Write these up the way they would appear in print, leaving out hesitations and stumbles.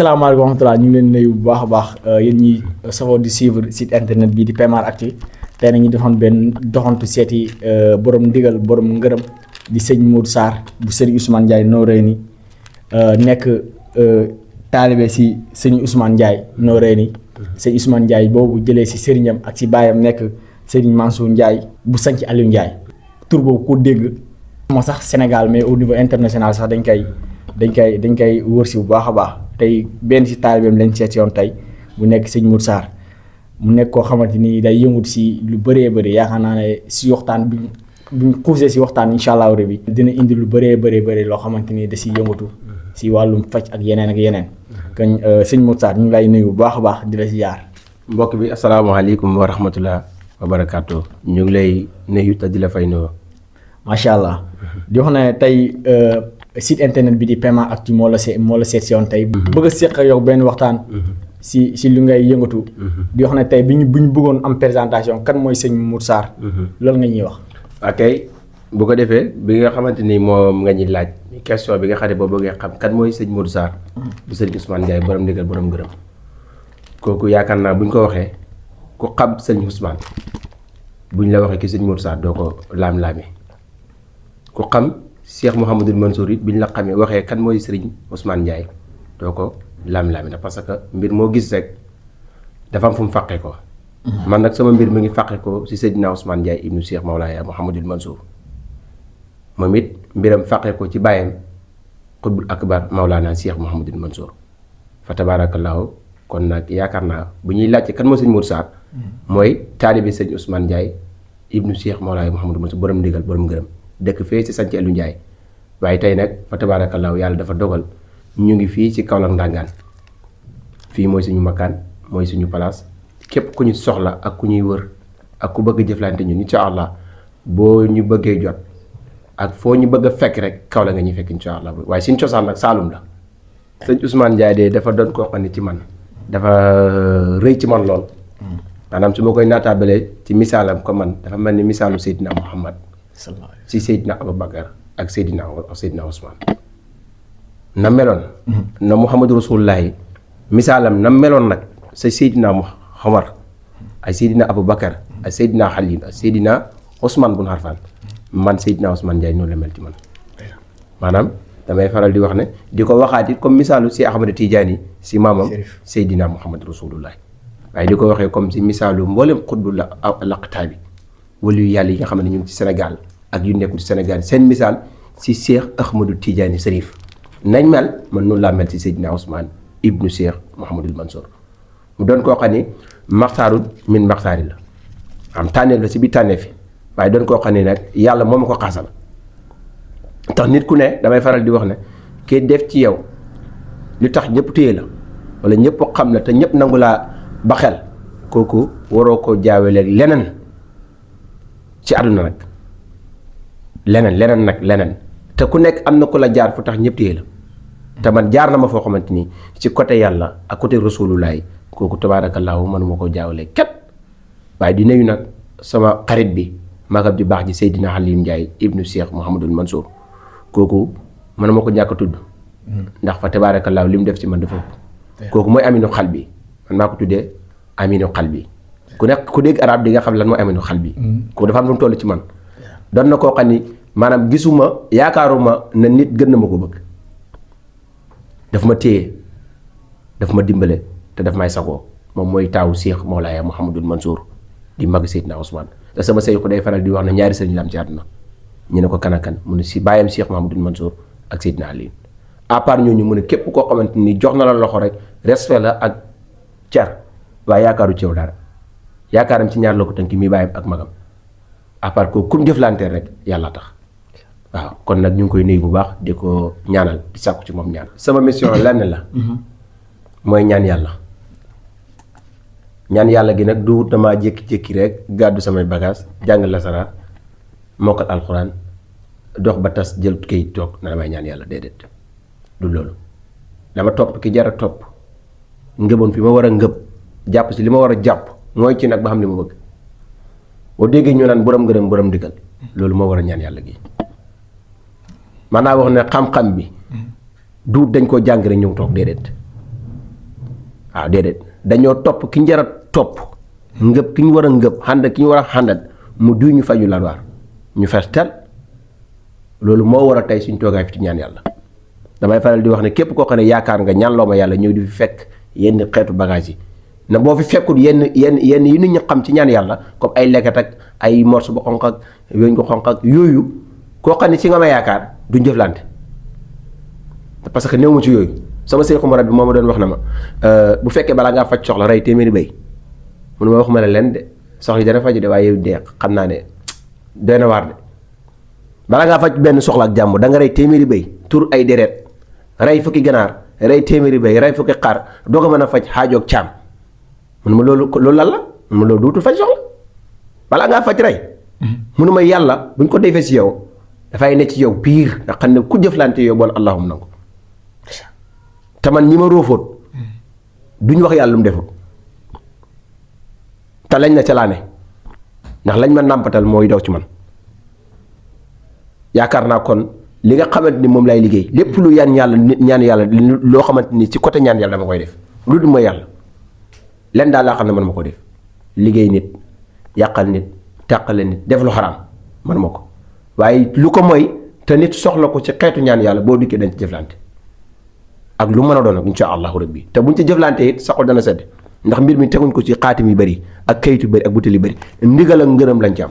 salaamaaleykum wa rahmatulah ñu ngi leen nuyu bu baax a baax yéen ñi safoo di suivre site internet bi di Pemar Actu tey nag ñu defoon benn doxantu seeti borom ndigal borom ngërëm di sëñ Modou Sarr bu sëriñ Ousmane Ndiaye Noreyni nekk taalibe si sëñ Ousmane Ndiaye Noreyni sëñ Ousmane Ndiaye boobu jëlee si sëriñam ak si baayam nekk sëriñ Mansour Ndiaye bu sanc Aliou Ndiaye tur boobu ko dégg moo sax Sénégal mais au niveau international sax dañ koy wër si bu baax a baax tey benn si taalibeem lañ seet yoon tey mu nekk sëñ Modou Sarr mu nekk koo xamante ni day yëngut si lu bëree bëri yaakaar naa ne si waxtaan buñ xuusee si waxtaan incha allah rabbi dina indi lu bëree bëri loo xamante ni da si yëngatu si wàllum faj ak yeneen kon sëñ Modou Sarr ñu ngi lay nuyu bu baax a baax di la si yaar mbokk bi asalaamaaleykum wa rahmatullah wa barakaatu ñu ngi lay nuyu te di la fay nuyoo. macha allah di wax ne tey site internet bi di Pemar Actu moo la seet si yoon tey bëgg a séq ak yow benn waxtaan si lu ngay yëngatu di wax ne tey bi ñu bëggoon am présentation kan mooy sëñ Modou Sarr loolu nga ñuy wax. ok bu ko defee bi nga xamante ni moom nga ñuy laaj question bi nga xam ne boo bëggee xam kan mooy sëñ Modou Sarr bu sëriñ Ousmane Ndiaye borom ndigal borom gërëm kooku yaakaar naa buñ ko waxee ku xam sëñ Ousmane buñ la waxee ki sëñ Modou Sarr doo ko laam-laame ku xam Cheikh Mouhamadul Mansour it biñ la xamee waxee kan mooy sëriñ Ousmane Ndiaye doo ko laam-laame na parce que mbir moo gis rek dafa am fu mu fàqee ko man nag sama mbir mi ngi fàqee ko si Seydina Ousmane Ndiaye ibnu Cheikh Mawlaaya Mouhamadul Mansour moom it mbiram fàqee ko ci bàyyam xutbul akbar Mawlaana Cheikh Mouhamadul Mansour fa tabaarakallaahu kon nag yaakaar naa bu ñuy laajte kan mooy sëñ Modou Sarr mooy taalibi sëñ Ousmane Ndiaye ibnu Cheikh Mawlaaya Mouhamadul Mansour borom ndigal borom ngërëm dëkk fee ci sanc Aliou Ndiaye waaye tey nag fa tabaarakallaahu yàlla dafa dogal ñu ngi fii ci Kaolack Ndangaan fii mooy suñu makkaan mooy suñu place képp ku ñu soxla ak ku ñuy wër ak ku bëgg jëflante ñun incha allah boo ñu bëggee jot ak foo ñu bëgg a fekk rek Kaolack nga ñuy fekk incha allah waaye suñu cosaan nag Saalum la. sëñ Ousmane Ndiaye de dafa doon koo xam ne ci man dafa rëy ci man lool maanaam su ma koy naataabalee ci misaalam ko man dafa mel ni misaalu Seydina Muhammad si Seydina Aboubacar ak Seydina Ousmane na meloon na Muhammadu Rasulullahi misaalam na meloon nag sa Seydina Omar ay Seydina Aboubacar ay Seydina Xalil ay Seydina Ousmane bun Harfan man Seydina Ousmane Ndiaye noonu la mel ci man maanaam damay faral di wax ne di ko waxaat it comme misaalu si Ahmada Tidiane si maamam Seydina Muhammad Rasulullahi waaye di ko waxee comme si misaalu mboolem xutbu la laqtaa bi wala yu yàlla yi nga xam ne ñu ngi ci Sénégal ak yu nekkul ci Sénégal seen misaal si Cheikh Ahmadou Tidiane Serif nañ mel man noonu laa mel si Seydina Ousmane ibnu Cheikh Mouhamadul Mansour mu doon koo xam ne maxtaarul min maxtaari la am tànneef la si biir tànneef fi waaye doon koo xam ne nag yàlla moo ma ko xaasal tax nit ku ne damay faral di wax ne kii def ci yow li tax ñëpp téye la wala ñëpp xam la te ñëpp nangu laa ba xel kooku waroo koo jaaweleeg leneen ci àdduna nag leneen te ku nekk am na ku la jaar fu tax ñëpp téye la te man jaar na ma foo xamante ni ci côté yàlla ak côté rasulullaay kooku tabaarakallaahu manuma ko jaawale ket waaye di nuyu nag sama xarit bi magam ji baax ji Seydina Aliou Ndiaye ibnu Cheikh Mouhamadul Mansour kooku manuma ko ñàkk a tudd ndax fa tabaarakallaahu li mu def ci man dafa ëpp kooku mooy aminu xal bi man maa ko tuddee aminu xal bi ku nekk ku dégg arab di nga xam lan mooy aminu xal bi kooku dafa am lu mu toll ci man doon na koo xam ni maanaam gisuma yaakaaruma na nit gën na ma ko bëgg daf ma téye daf ma dimbale te daf may sagoo moom mooy taawu Cheikh Mawlaaya Mouhamadul Mansour di mag Seydina Ousmane te sama sëy ko day faral di wax ne ñaari sëriñ la am ci àdduna ñu ne ko kan ak kan mu ne si bàyyam Cheikh Mouhamadul Mansour ak Seydina Aliou à part ñooñu mu ne képp koo xamante ni jox na la loxo rek respect la ak car waaye yaakaaru ci yow dara yaakaaram ci ñaar la ko tënk mi bàyyam ak magam à part ko kum jëflanteel rek yàlla tax waaw kon nag ñu ngi koy nuyu bu baax di ko ñaanal di sàkku ci moom ñaan sama mission lenn la mooy ñaan yàlla gi nag du damaa jékki-jékki rek gàddu samay bagage jàng lasara mokkal alxuraan dox ba tas jël kayit toog na damay ñaan yàlla déedéet du loolu dama topp ki jar a topp ngëboon fi ma war a ngëb jàpp si li ma war a jàpp mooy ci nag ba xam li ma bëgg boo déggee ñu naan borom ngërëm borom digal loolu moo war a ñaan yàlla gi man naa wax ne xam-xam bi duut dañ koo jàng rek ñëw toog déedéet waaw déedéet dañoo topp ki njara topp ngëb ki ñu war a ngëb xànd ki ñu war a xàndat mu duy ñu faju la waar ñu fees tel loolu moo war a tey suñ toogaay fi ci ñaan yàlla damay faral di wax ne képp koo xam ne yaakaar nga ñaan loo ma yàlla ñëw di fi fekk yenn xeetu bagage yi na boo fi fekkul yenn yi nit ñi xam ci ñaan yàlla comme ay lekkat ak ay morso bu xonq ak yooyu ko xonq ak yooyu koo xam ne ci nga ma yaakaar duñ jëflante parce que néew ma ci yooyu sama sëñ xumara bi moo ma doon wax na ma bu fekkee balaa ngaa faj soxla rey téeméeri béy mu ne ma waxuma la leen de soxla yi dana faju de waaye yow de xam naa ne doy na waar de balaa ngaa faj benn soxla ak jàmm da nga rey téeméeri béy tur ay deret rey fukki ganaar rey téeméeri béy rey fukki xar doo ko mën a faj xaajoog caam mun ma loolu lan la mun ma loolu duutul faj soxla balaa ngaa faj rey munu ma yàlla buñ ko defee si yow dafay ne ci yow piir nga xam ne ku jëflante yow bon allahum nangu te man ñi ma róofoot duñ wax yàlla lu mu defut te lañ na ca laa ne ndax lañ ma nàmpatal mooy daw ci man yaakaar naa kon li nga xamante ni moom lay liggéey lépp lu ñaan yàlla loo xamante ni ci côté ñaan yàlla dama koy def lu dul mooy yàlla len daal laa xam ne man ma ko def liggéey nit yàqal nit tàqale nit def lu xaraam man ma ko waaye lu ko mooy te nit soxla ko ci xeetu ñaan yàlla boo dikkee dañ ci jëflante ak lu mën a doon nag insha allahu rabbi te buñ ci jëflante it saxul dana sedd ndax mbir mi teguñ ko ci xaatim yu bëri ak kayit yu bëri ak butéel yu bëri ndigal ak ngërëm lañ ci am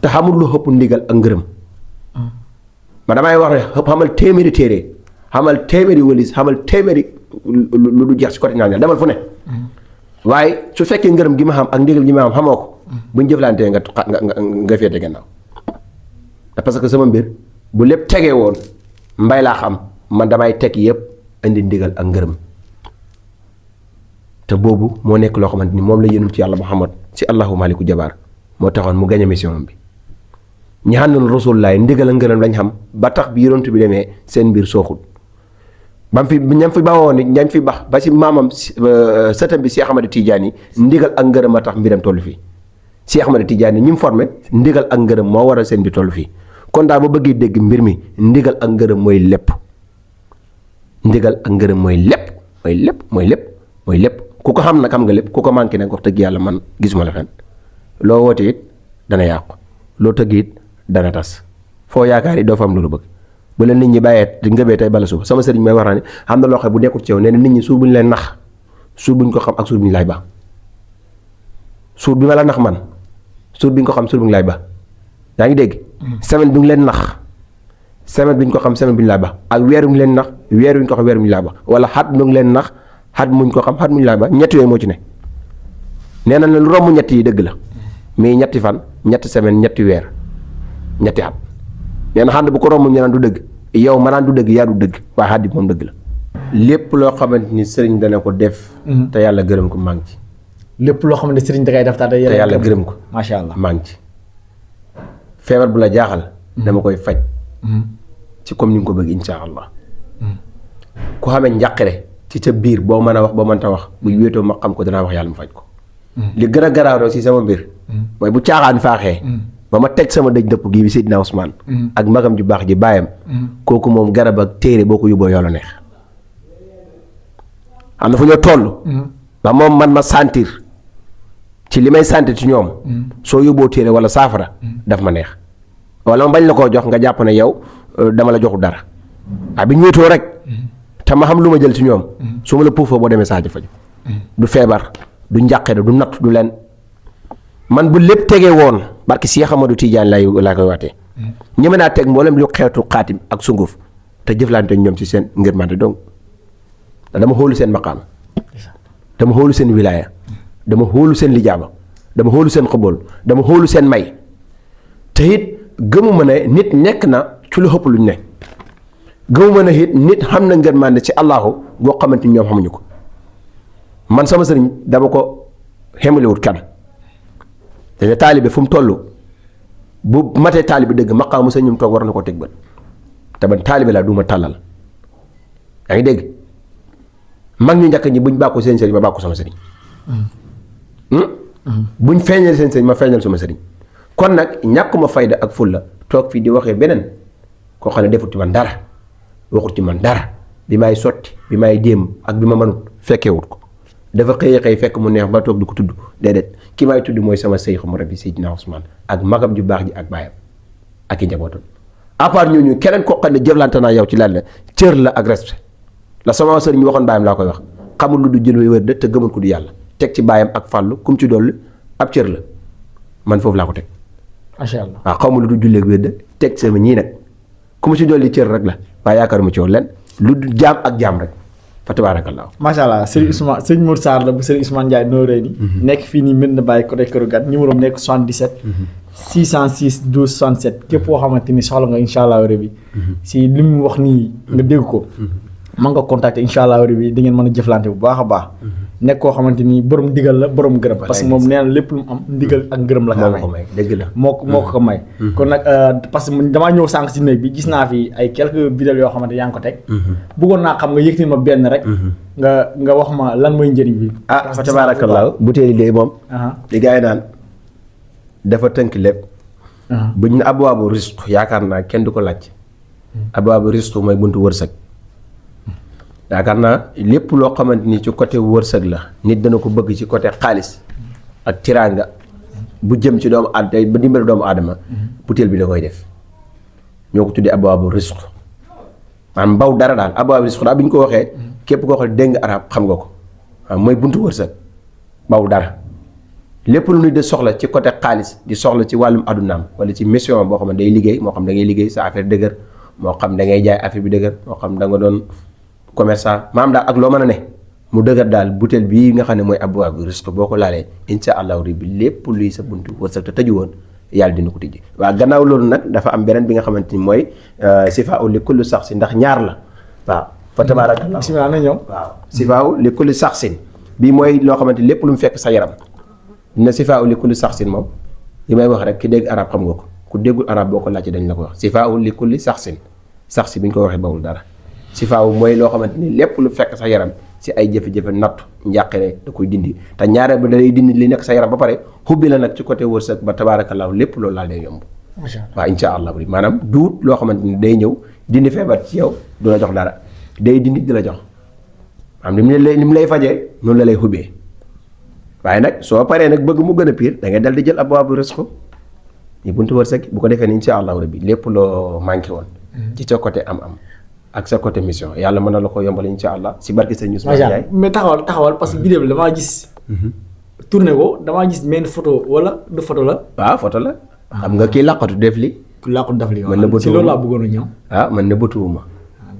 te xamul lu xëpp ndigal ak ngërëm ma damay wax ne xamal téeméeri téere xamal téeméeri wëlis xamal téeméeri lu du jeex si côté ñaan yàlla demal fu ne waaye su fekkee ngërëm gi ma xam ak ndigal gi ma xam xamoo ko buñ jëflantee nga féete gannaaw parce que sama mbir bu lépp tegee woon mbay laa xam man damay teg yëpp indi ndigal ak ngërëm te boobu moo nekk loo xamante ni moom la yéenul ci yàlla Muhammad ci allahu maliku jabaar moo taxoon mu gañ a mission bi ñi xam ne rasulullaay ndigal ak ngërëm lañ xam ba tax bi yonent bi demee seen mbir sooxul ba mu fi ñam fi bawoo ni ñam fi bax ba si maamam sëtam bi Cheikh Ahmad Tidiane yi ndigal ak ngërëm a tax mbiram toll fii Cheikh Ahmad Tidiane yi ñi mu formé ndigal ak ngërëm moo waral seen bi toll fii kon daal ba bëggee dégg mbir mi ndigal ak ngërëm mooy lépp ndigal ak ngërëm mooy lépp mooy lépp mooy lépp mooy lépp ku ko xam nag xam nga lépp ku ko manqué nag wax dëgg yàlla man gisuma la fenn loo woote it dana yàqu loo tëgg it dana tas foo yaakaar it doo fa am loolu bëgg bu leen nit ñi bàyyee di ngëbee tey bala suba sama sëriñ may wax naa ne xam na loo xam bu nekkul ci yow nee na nit ñi suur bu ñu leen nax suur bu ñu ko xam ak suur bu ñu laay ba suur bi ma la nax man suur bi nga ko xam suur bu ñu laay ba yaa ngi dégg semaine bi nga leen nax semaine bi ñu ko xam semaine bi ñu laay ba ak weer wi ñu leen nax weer wi ñu ko xam weer wi ñu laay ba wala xat mu ngi leen nax xat muñ ko xam xat muñ laay ba ñett yooyu moo ci ne nee na lu romb ñett yi dëgg la mais ñetti fan ñetti semaine ñetti weer ñetti at nee na xànd bu ko romb ñu naan du dëgg yow ma naan du dëgg yaa du dëgg waaye xaddi moom dëgg la lépp loo xamante ni sëriñ dana ko def te yàlla gërëm ko maa ngi ci lépp loo xamante sëriñ da ngay def te yàlla gërëm ko macha allah maa ngi ci feebar bu la jaaxal dama koy faj ci comme ni nga ko bëgg insha allah ku xamee njàqare ci sa biir boo mën a wax boo mënta wax bu wéetoo ma xam ko danaa wax yàlla mu faj ko li gën a garaaw si sama mbir mooy bu caaxaan faaxee ba ma teg sama dëj dëpp gii bi Seydina Ousmane ak magam ju baax ji baayam kooku moom garab ak téere boo ko yóbboo yàlla neex am na fu ñoo toll ba moom man ma sentir ci li may sentir ci ñoom soo yóbboo téere wala saafara daf ma neex wala ma bañ la koo jox nga jàpp ne yow dama la joxu dara waaye bi ñu wéetoo rek te ma xam lu ma jël ci ñoom su ma la puufoo boo demee saajo faju du feebar du njàqare du natt du leen man bu lépp tegee woon barki Cheikh Amadou Tidiane laa koy waatee ñi mën naa teg mboolem lu xeetu xaatim ak sunguf te jëflante ñoom ci seen ngërmande donc dama xoolu seen maqaam dama xoolu seen wilaaya dama xoolu seen lijaaba dama xoolu seen xabool dama xoolu seen may te it gëmuma ne nit nekk na ci lu xëpp luñ ne gëmuma ne it nit xam na ngërmande ci Allahu goo xamante ni ñoom xamuñu ko man sama sëriñ dama ko xemalewut kan dañu taalibe fu mu toll bu matee taalibe dëgg maqaamu sa ñum toog war na ko teg bët te ban taalibe laa du ma tàllal yaa ngi dégg mag ñu njëkk ñi buñ bàkku seen sëriñ ma bàkku sama sëriñ buñ feeñal seen sëriñ ma feeñal sama sëriñ kon nag ñàkkuma fayda ak fulla toog fii di waxee beneen koo xam ne defut ci man dara waxut ci man dara bi may sotti bi may déem ak bi ma mënut fekkeewut ko dafa xëy fekk mu neex ba toog di ko tudd déedéet ki may tudd mooy sama Seexu Murabbi Seydina Ousmane ak magam ju baax ji ak baayam ak i njabootam à part ñooñu keneen koo xam ne jëflante naa yow ci lan la cër la ak respect la sama sëriñ waxoon baayam laa koy wax xamul lu du jël wér de te gëmul ko du yàlla teg ci baayam ak fàllu kum ci dolli ab cër la man foofu laa ko teg. macha allah waaw xamul lu du julleeg wér de teg sama ñii nag ku mu ci dolli cër rek la waaye yaakaaruma ci woon leen lu du jaam ak jaam rek fa tabaarakallaa. macha allah Serigne Ousmane Serigne Modou Sarr la bu Serigne Ousmane Ndiaye Noreyni nekk fii nii mën na bàyyi côté Kër Gat numéro am nekk 77. 606 12 67 képp koo xamante ni soxla nga incha allah rabi si li mu wax nii nga dégg ko. mën nga contacter incha allah rabi di ngeen mën a jëflante bu baax a baax. nekk koo xamante ni borom ndigal la borom ngërëm. parce que moom nee na lépp lu mu am ndigal ak ngërëm la. moo ko may dëgg la moo ko may. kon nag parce que damaa ñëw sànq si néeg bi gis naa fi ay quelques vidéos yoo xamante yaa ngi ko teg. bëggoon naa xam nga yëkkati ma benn rek. nga wax ma lan mooy njëriñ bi. ah fa tabaarakallaa butéeli de moom. li gars yi naan dafa tënk lépp. buñ ne abwaabu risque yaakaar naa kenn du ko laaj. abwaabu risque mooy buntu wërsëg. yaakaar naa lépp loo xamante ni ci côté wërsëg la nit dana ko bëgg ci côté xaalis ak tiraanga bu jëm ci doomu aadama ba dimbali doomu aadama butéel bi da koy def ñoo ko tuddee abwaabu risque maanaam mbaw dara daal abwaabu risque daal bi ñu ko waxee képp koo xam ne dégg nga arab xam nga ko waaw mooy buntu wërsëg mbaw dara lépp lu nit di soxla ci côté xaalis di soxla ci wàllum addunaam wala ci mission boo xam ne day liggéey moo xam da ngay liggéey sa affaire dëgër moo xam da ngay jaay affaire bi dëgër moo xam da nga doon commerçant maam daal ak loo mën a ne mu dëgër daal butéel bii nga xam ne mooy abwaabu risque boo ko laalee insha allahu rabbi lépp luy sa buntu wërsëg te tëju woon yàlla dina ko tijji waaw gannaaw loolu nag dafa am beneen bi nga xamante ni mooy sifaa li kulli saxsin ndax ñaar la waaw fa tabaarakallah bismillah na ñëw waaw sifaa li kulli saxsin bii mooy loo xamante lépp lu mu fekk sa yaram dina sifaa li kulli saxsin moom li may wax rek ki dégg arab xam nga ko ku déggul arab boo ko laajte dañ la ko wax sifaa li kulli saxsin saxsi bi ñu ko waxee bawul dara sifaaw mooy loo xamante ni lépp lu fekk sa yaram si ay jafe-jafe natt njàqare da koy dindi te ñaareel ba da lay dindi li nekk sa yaram ba pare xubbi la nag ci côté wërsëg ba tabaarakallaahu lépp loolu laal day yomb. macha allah waaw insha allah maanaam duut loo xamante ni day ñëw dindi feebar ci yow du la jox dara day dindi di la jox maanaam ni mu lay fajee noonu la lay xubbee waaye nag soo paree nag bëgg mu gën a pire da ngay dal di jël abwaabu risque yi buntu wërsëg bu ko defee ni insha allah rabbi lépp loo manqué woon. ci sa côté am-am. ak sa côté mission yàlla mën na la ko yombal insha allah si barke sëñ Ousmane Ndiaye mais taxawal parce que vidéo bi damaa gis. tourné ko damaa gis benn photo wala du photo la. waaw photo la. xam nga kii làqatu def li. ku làqatu def li mën na bëtuwuma si loolu laa bëggoon a ñëw. man na bëtuwuma.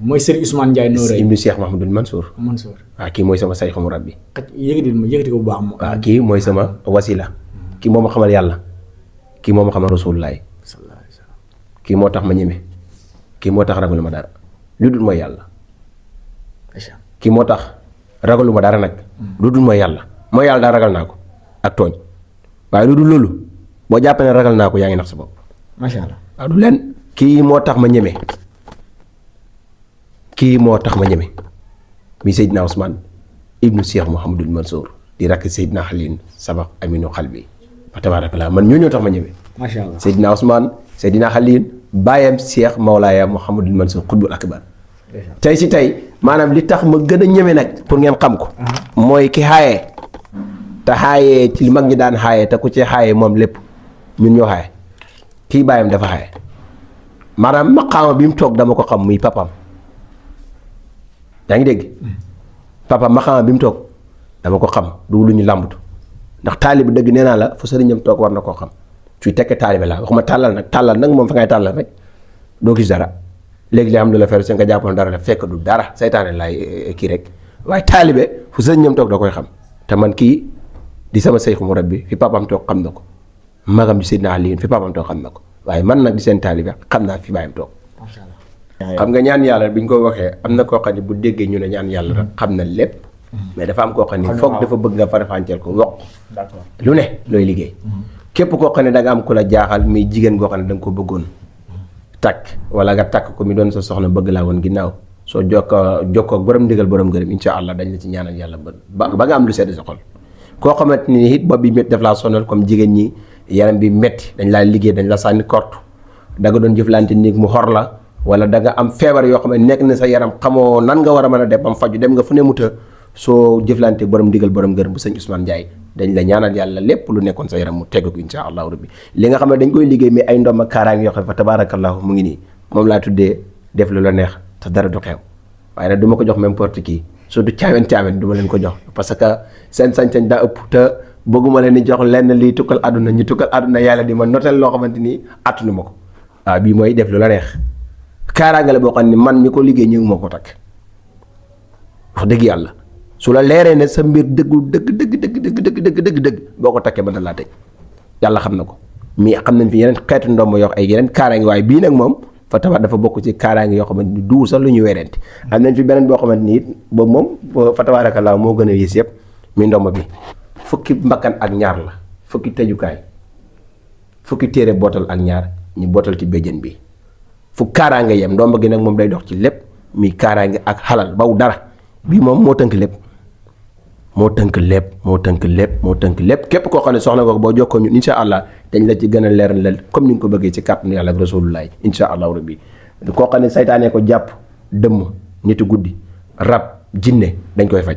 mooy Serigne Ousmane Ndiaye Noreyni. ibnu Cheikh Mahmoudou Mansour. Mansour waaw kii mooy sama sayxu murabbi. yëkkati ko bu baax. waaw kii mooy sama wasila. kii moo ma xamal yàlla. kii moo ma xamal rasulullaay. kii moo tax ma ñeme. kii moo tax ragalu ma dara. lu dul mooy yàlla. kii moo tax ragalu ma dara nag. lu dul mooy yàlla mooy yàlla daal ragal naa ko ak tooñ waaye lu dul loolu boo jàppee ne ragal naa ko yaa ngi nax sa bopp. macha allah waaw du leen. kii moo tax ma ñeme. kii moo tax ma ñeme. mi Seydina Ousmane ibnu Cheikh Mouhamadul Mansour di rakk Seydina Xalin sabaq aminu xalbi wa tabarakallah man ñoo tax ma ñeme. macha allah Seydina Ousmane Seydina Xalin baayam Cheikh Mawlaaya Mouhamadul Mansour xutbul akbar tey si tey maanaam li tax ma gën a ñeme nag pour ngeen xam ko. mooy ki xaayee te xaayee ci li mag ñi daan xaayee te ku ci xaayee moom lépp ñun ñoo xaaye kii baayam dafa xaaye maanaam maqaama bi mu toog dama ko xam muy papam yaa ngi dégg papam maqaama bi mu toog dama ko xam du lu ñu làmbatu ndax taalibe dëgg nee naa la fu sëriñam toog war na koo xam suy tekkee taalibe la waxuma tàllal nag moom fa ngay tàllal rek doo gis dara léegi li am lu la fer nga jàppoon dara la fekk du dara saytaane laay kii rek waaye taalibe fu sëriñam toog da koy xam te man kii di sama sayxu murabbi fi papam toog xam na ko magam di Seydina Aliyu fi papam toog xam na ko waaye man nag di seen taalibe xam naa fi bàyyam toog. macha allah xam nga ñaan yàlla bi ñu ko waxee am na koo xam ne bu déggee ñu ne ñaan yàlla rek xam na lépp. mais dafa am koo xam ne foog dafa bëgg nga farafànceel ko wax. d'accord lu ne looy liggéey. képp koo xam ne da nga am ku la jaaxal muy jigéen goo xam ne da nga ko bëggoon. takk wala nga takk ko mi doon sa soxna bëgg laa woon ginnaaw soo jokkoo ak borom ndigal borom ngërëm incha allah dañ la ci ñaanal yàlla ba nga am lu sedd sa xol. koo xamante ni it bopp bi métti daf laa sonal comme jigéen ñi yaram bi métti dañ laa liggéey dañ la sànni korte da nga doon jëflante ni mu xor la wala da nga am feebar yoo xam ne nekk na sa yaram xamoo nan nga war a mën a def bam faju dem nga fu ne mu të soo jëflante borom ndigal borom ngërëm bu sëñ Ousmane Ndiaye dañ la ñaanal yàlla lépp lu nekkoon sa yaram mu tegg ko insha allahu rabbi li nga xam ne dañ koy liggéey mais ay ndom ak kaaraange yoo xam ne fa tabarakallahu mu ngi nii moom laa tuddee def lu la neex te dara du xew waaye nag du ma ko jox n'importe qui surtout caawen du ma leen ko jox parce que seen sañ-sañ daa ëpp te bëgguma leen di jox lenn liy tukkal àdduna ñu tukkal àdduna yàlla di ma notel loo xamante ni attunu ma ko waaw bii mooy def lu la neex kaaraange la boo xam ne man mi ko liggéey ñu ngi ma ko takk wax dëgg yàlla su la leeree ne sa mbir dëggul dëgg boo ko takkee mën na laa tëj yàlla xam na ko mais xam nañ fi yeneen xeetu ndomb yoo ay yeneen kaaraange waaye bii nag moom fa tabax dafa bokk ci kaaraange yoo xamante ni duur sax lu ñu werante am nañ fi beneen boo xamante ni it boobu moom fa tabaarakallaa moo gën a yées yëpp mi ndomb bi fukki mbakkan ak ñaar la fukki tëjukaay fukki téere bootal ak ñaar ñu bootal ci béjjën bi fu kaaraange yem ndomb gi nag moom day dox ci lépp mi kaaraange ak xalal baw dara bii moom moo tënk lépp képp koo xam ne soxla nga ko boo jokkoo ñun insha allah dañ la ci gën a leeral la comme ni nga ko bëggee ci kàttanu yàlla ak rasulullah insha allahu rabbi koo xam ne saytaanee ko jàpp dëmm nitu guddi rab jinne dañ koy faj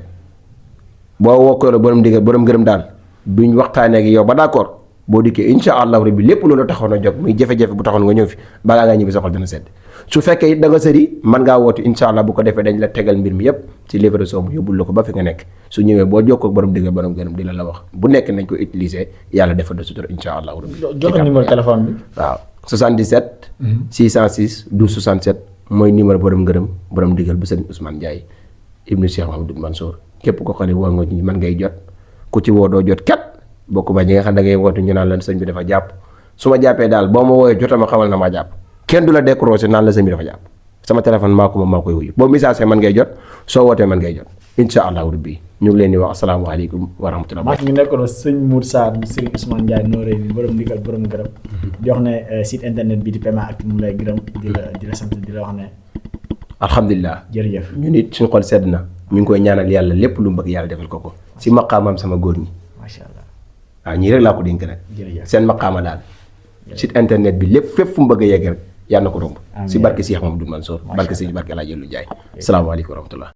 boo wokkoo borom ndigal borom ngërëm daal duñ waxtaanee ak yow ba d'accord boo dikkee insha allahu rabbi lépp loolu taxoon a jóg muy jafe-jafe bu taxoon nga ñëw fi balaa ngaa ñibbi sa xol dana sedd su fekkee it da nga sëri mën ngaa wootu insha allah bu ko defee dañ la tegal mbir mi yépp ci livraison mu yóbbul la ko ba fi nga nekk su ñëwee boo jokkoo ak borom digga borom gërëm di la wax bu nekk nañ ko utiliser yàlla defal de sutura insha allah jox numéro téléphone bi waaw 77 606 12 67 mooy numéro borom ngërëm borom digal bu sëriñ Ousmane Ndiaye ibnu Cheikh Mahamadou Mansour képp ko xam ne woo nga ci mën ngay jot ku ci woo doo jot kat bokku ma ñi nga xam da ngay wootu ñu naan la sëñ bi dafa jàpp su ma jàppee daal boo ma wooyee jotama xamal na maa jàpp kenn du la décroché naan la sëñ bi dafa jàpp sama téléphone maa ko moom maa koy wuyu boo message mën ngay jot soo wootee mën ngay jot insha allahu rabbi ñu ngi leen di wax asalaamaaleykum wa rahmatulah. maa ngi nekkoon sëñ Mour Sarr bi sëriñ Ousmane Ndiaye Noreyni borom ndigal borom ngërëm di wax ne site internet bi di Paiement Actu mu lay gërëm di la sant di la wax ne alhamdulilah jërëjëf ñu nit suñu xol sedd na ñu ngi koy ñaanal yàlla lépp lu mu bëgg yàlla defal ko si maqaamam sama góor ñi macha allah waaw ñii rek laa ko dénk nag seen maqaama daal site internet bi lépp fépp fu mu bëgg a yegg rek yàlla na ko romb si barke Cheikh Mamadou Mansour barke si barke El Hadj Ndiaye asalaamaaleykum wa rahmatullah